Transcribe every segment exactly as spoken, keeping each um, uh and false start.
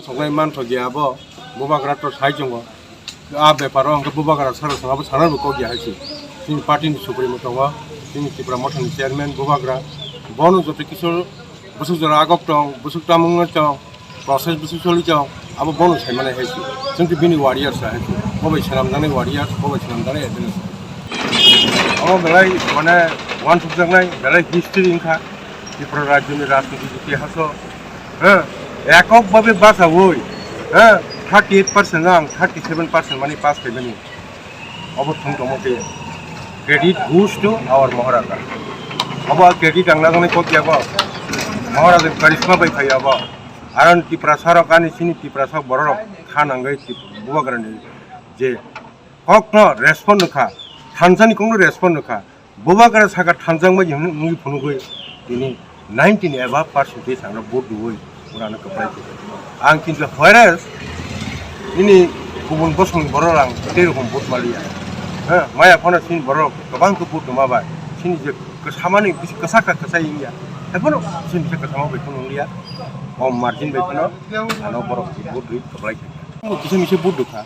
Soknai manthok ya abo, bubagra to sai chongo. A beparo hwnkhe bubagra sara song abo sanarbo kok ya hai se. Chini party ni supremo tongo, chini Tipra Motha ni chairman bubagra. Bono joto kisu bwswk jora agok tong, bwswk tamung tong, process bwswk choli tong, abo bono sai mani hai se. Chwng khe bini warriors hai se. Bo bai swnam janai warriors, bo bai swnam janai adres. Abo belai mane wansuk jaknai, belai history wngkha. Tripura rajyoni rajniti jiti haso, ha, ekhok babe bachawi, ha, thirty eight percent ang thirty seven percent mani pass khaimani. Obo thung tongmo khe credit goes to our Maharaja. Obo credit ang nagani kok yabo. Maharaja karishma bai khai abo. Aron Tiprasa rok ani sini Tiprasa borok kha nangwi Tip-, bubagrani je kokno respond nukha, thansani kokno respond nukha. Bubagra saka thanjakma wngwi phunugwi tini ninety ni above percentage ang vote rwui purano kwplai khe. Ang kintu whereas nini kubun bosongni borok ang tei rokom vote maliya. Ha, maya phano chini borok kwbang khe vote rwma bai. Chini je kwsamani bisi kwsa kha kwsa wngya. Haiphano chini bisi kwsama bai phano wngya. Kom margin bai phano ano borok vote rwui kwplai khe. Kisa misa vote rwkha.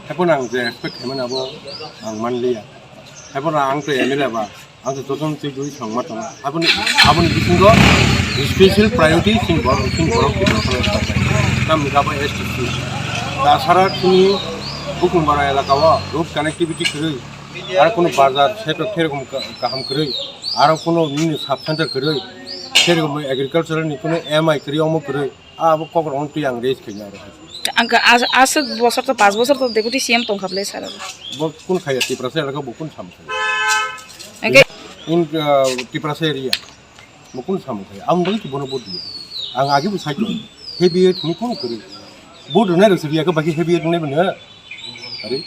Haiphano ang je expect khaimani abo ang manliya. Haiphano ang to M L A ba, ang to jotono twi dui thangma tongo. Aboni, aboni bisingo special priority chini borok, chini borok Tiprasa rok sajak. Tamni kabo S T C. Tasara chini Bukumbara elaka o road connectivity kwrwi, aro kuno bazar seto kherokm ka-, kaham kwrwi, aro kuno nini sub center kwrwi, kherokm agricultural ni kuno M I kwrwi omo kwrwi. Ah, abo kok rok twi ang raise khaina aro. Ang kha as-, aswk bosor to, panch bosor to deputy C M tongkha bwle sir abo. Bo kun khaya Tiprasa elaka bo kun sam khaya. Hwnkhe in, ah, Tiprasa area. Bo kun sam khaya. Ang doi bono vote diya. Ang agi bo sai heavy weight ni kun kuri. Vote rwnai rok siriya ka baki heavy weight ni bwna. Ari.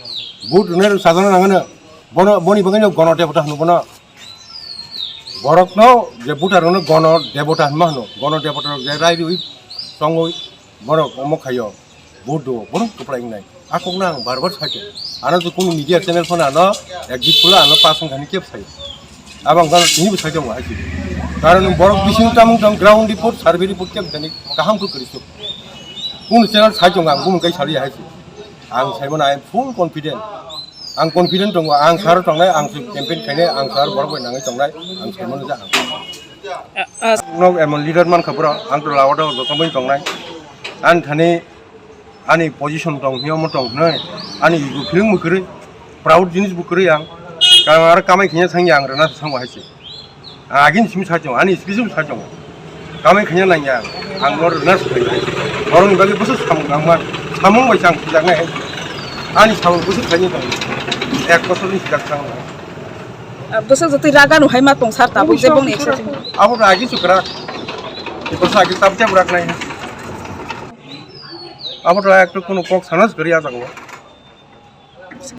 Vote rwnai rok sajana nangana. Bono, boni bagwi no gono debota hanu bono. Borokno je voter rokno gono debota hinma hino, gono debota rok je rai riwi tongwi borok omo khaio, vote do, borok kwplai wngnai. A kokno ang bar bar sakhe. Ano je kunu media channel phano ano exit pula ano pass wngkha hinwi kebo sai. Abo ang gana tinibo sai tongo hai se. Karon borok bising tamung tong ground report, survey report kebo thani kaham khe kwrwi se. Kunu channel sai tongo ang bumung kai saliya hai se. Ang saimano I am full confident. Ang confident tongo, ang sar tongnai, ang se campaign khainai, ang sar borok bai nangwi tongnai, ang saimano ja ang. Ah, ah. Ang no emon leader mankha bro, ang to lawado joto bai tongnai. Ani thani, ani position tong, hwnwi omo tong hwnwi, ani ego feeling bo kwrwi, proud jinis bo kwrwi ang. Karon aro kamai khaiya sangya ang rwna se sango hai se. Agini simi sai tongo, ani speech bo sai tongo. Kamai khaina nangya, ang no rwna se phai. Borokni bagwi bwswk samung nangma, samung bai chang sijaknai hai. Ani samung bwswk khaini tong. Ek bosor ni sijak chang nang. Ah, bwswk jotoi raga no hai ma tong sar tabuk je bongni exercise. Abo to agi chukra. Iko sa agi tab jab raknai. Abo to ek to kuno kok sana se kwrwi a jaga o.